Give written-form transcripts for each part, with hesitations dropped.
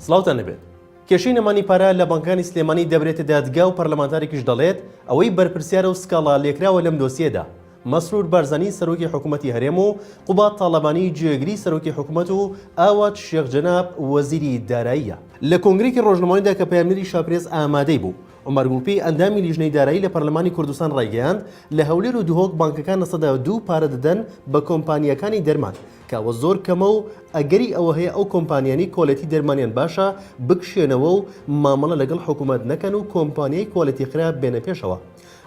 سڵاوتان لێبێت. کێشەی نەمانی پارە لە بانکەکانی سلێمانی دەبرێتە دادگا و پەرلەمانتارێکیش دەڵێت، ئەوەی بەرپرسیارە و سکاڵا لێکراوە لەم دۆسیەدا، مەسرور بارزانی سەرۆکی حکومەتی هەرێم و قوباد تاڵەبانی جێگری سەرۆکی حکومەت و ئاوات شێخ جەناب وەزیری داراییە. لە کۆنگرەیەکی ڕۆژنامەوانیدا کە پەیامنێری شاپرێس ئامادەی بوو، عومەر گوڵپی ئەندامی لیژنەی دارایی لە پەرلەمانی کوردستان ڕایگەیاند، لە هەولێر و دهۆک بانکەکان 2% پارە دەدەن بە کۆمپانیاکانی دەرمان، کە ئەوە زۆر کەمە و ئەگەری ئەوە هەیە ئەو کۆمپانیانەی کوالێتی دەرمانیان باشە بکشێنەوە و مامەڵە لەگەڵ حکومەت نەکەن و کۆمپانیای کوالێتی خراپ بێنە پێشەوە.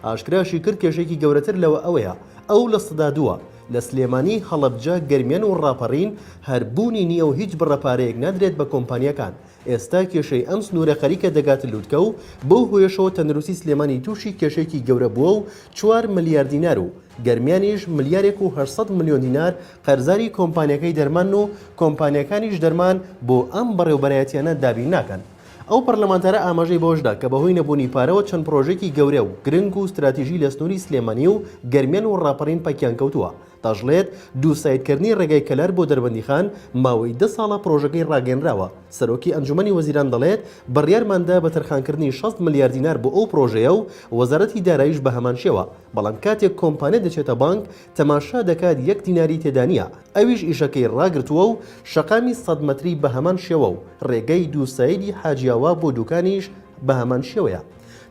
ئاشکراشی کرد کێشەیەکی گەورەتر لەوە ئەوەیە ئەو 2% لە سلێمانی، هەڵەبجە، گەرمیان و ڕاپەڕین هەر بوونی نییە و هیچ بڕە پارەیەک نادرێت بە کۆمپانیاکان، ئێستا کێشەی ئەم سنوورە خەریکە دەگاتە لوتکە و بەو هۆیەشەوە تەندروستی سلێمانی تووشی کێشەیەکی گەورە بووە و چوار ملیار دینار و گەرمیانیش ملیارێک و 800 ملیۆن دینار قەرزاری کۆمپانیاکەی دەرمانن و کۆمپانیاکانیش دەرمان بۆ ئەم بەڕێوبەرایەتیانە دابین ناکەن. ئەو پەرلەمانتارە ئاماژەی بەوەشدا کە بەهۆی نەبوونی پارەوە چەند پڕۆژەیەکی گەورە و گرنگ و ستراتیژی لە سنووری سلێمانی و گەرمیان و ڕاپەڕین پەکیان کەوتووە. دەشڵێت، دووسایدکردنی ڕێگای کەلار بۆ دەربەندیخان ماوەی دە ساڵە پڕۆژەکەی ڕاگەیەنراوە، سەرۆکی ئەنجومەنی وەزیران دەڵێت، بڕیارماندا بە تەرخانکردنی 60 ملیار دینار بۆ ئەو پڕۆژەیە و وەزارەتی داراییش بە هەمان شێوە، بەڵام کاتێک کۆمپانیا دەچێتە بانک تەماشا دەکات یەک دیناری تێدا نییە، ئەویش ئیشەکەی ڕاگرتووە و شەقامی سەد مەتری بە هەمان شێوە و ڕێگای دووسایدی حاجیاوا بۆ دوکانیش بە هەمان شێوەیە.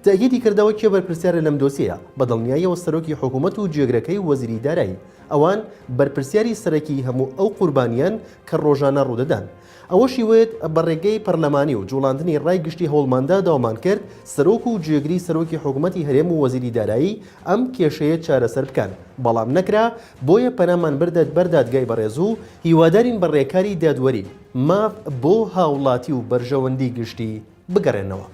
تەئکیدی کردەوە کێ بەرپرسیارە لەم دۆسیەیە، بە دڵنیاییەوە سەرۆکی حکومەت و جێگرەکەی وەزیری دارایی. ئەوان بەرپرسیاری سەرەکیی هەموو ئەو قوربانییەن کە ڕۆژانە ڕوودەدەن. ئەوەشی وت، بە ڕێگەی پەرلەمانی و جوڵاندنی ڕای گشتی هەوڵماندا داوامان کرد سەرۆک و جێگری سەرۆکی حکومەتی هەرێم و وەزیری دارایی ئەم کێشەیە چارەسەر بکەن، بەڵام نەکرا، بۆیە پەنامان بردە بەر دادگای بەڕێز و هیوادارین بە ڕێکاری دادوەری ماف بۆ هاوڵاتی و بەرژەوەندی گشتی بگەڕێنەوە.